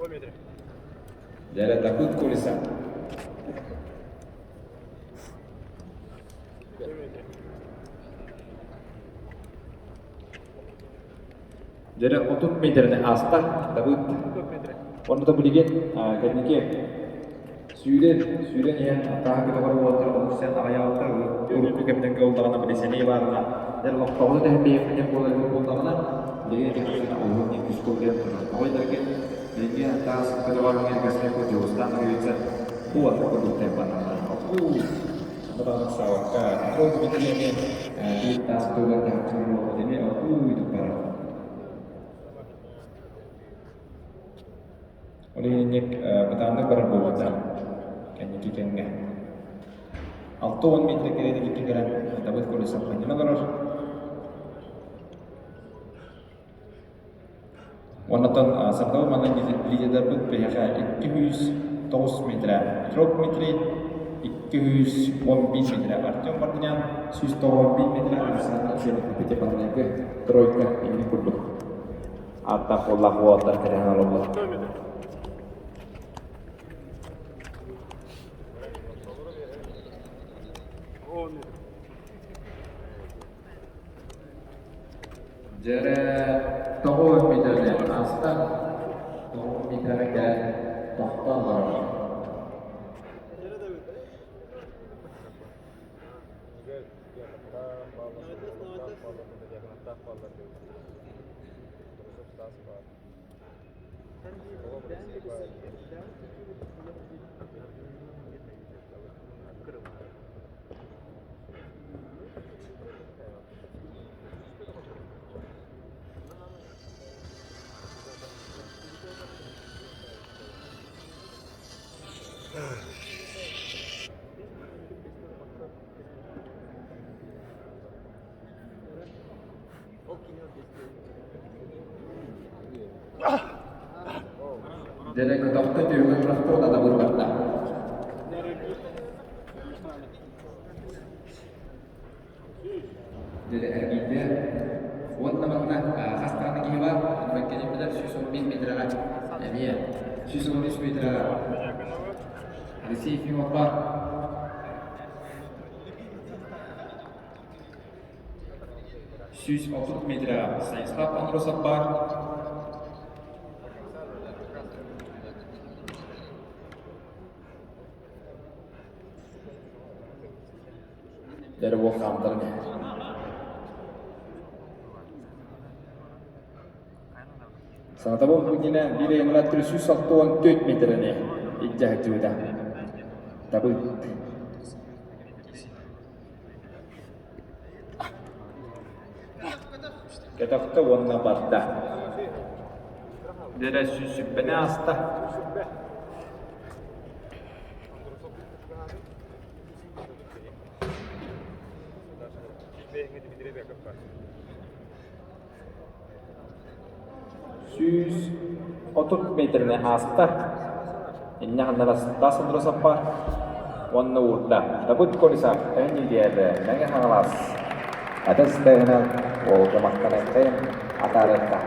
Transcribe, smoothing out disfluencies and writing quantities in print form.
Дьэ Дабыт Колесов. Дьэ 30 метрини ааста Давыд. Онно да билигин кэнники сүүрэн, сүүрэн иһэн тааһы көтөҕөр уолаттар олус сэн аҕыйаабыттар. Урукку кэмнэргэ оллаҕына били сэнии баарына, дьэ олохтооҕуна тэһэн биһиэхпитин буолар эбит буоллаҕына, билигин ити олуһун диэн күүскэ уларыйан турар. Тоҕо диэтэргин, билиҥҥи таас көтөҕөр энергостройка Дьулустаан Ноговицын бу уолаттар курдук бараллар. Онно даҕаны ыксаабакка, Петров Дмитрий эмиэ биир таас көтөҕөр таһыччы буолбут эмиэ оргууйдук барар. Ол иһинник бытааннык барар буолбуттар кэнники кэмҥэ. 60 метр кэриэтэ икки кэлэн Давыд Колесов ханньана олорор. Оннотон Сардал манна лидердарбыт биһиэхэ 209 метрэ Петров Дмитрий, 211 метрэ Артем Мартынян, 191 метрэ Александр Аксенов Пятипаннайгы тройка инник курдук ааттаах уоллаах уолаттар кэтэһэн олороллор. Дьэрэ тоҕо өлбүтэ ааста, тоҕо өлбүтэ кэлэн тохтоон барар. Дьэ көтөхтө түһүгэр турахтар да барда. Дьэ эргийдэ уонна манна хас даҕаны киһи баар, бэккэни билэр 111 метрэҕэ эмиэ 113 метрэҕэ Алексей Ефимов баар. 130 метрэҕэ Станислав Андросов баар. Дьэ уол хаамтаран иһэр. Санатабын бу иннинэ биир ыйыммыт 364 метрэни илдьэ сылдьыбыта. Табыт. Кэтэхтэ уонна барда. Дьэрэ сүүсүппэни ааста. 130 метрини ааста. Инньэ ханнара таас Андросов баар уонна уурда. Давыд Колесов эн илиэбэ Мэҥэ Хаҥалас. Атын ыстайынан уолга махтаныаххайын атаарыахха.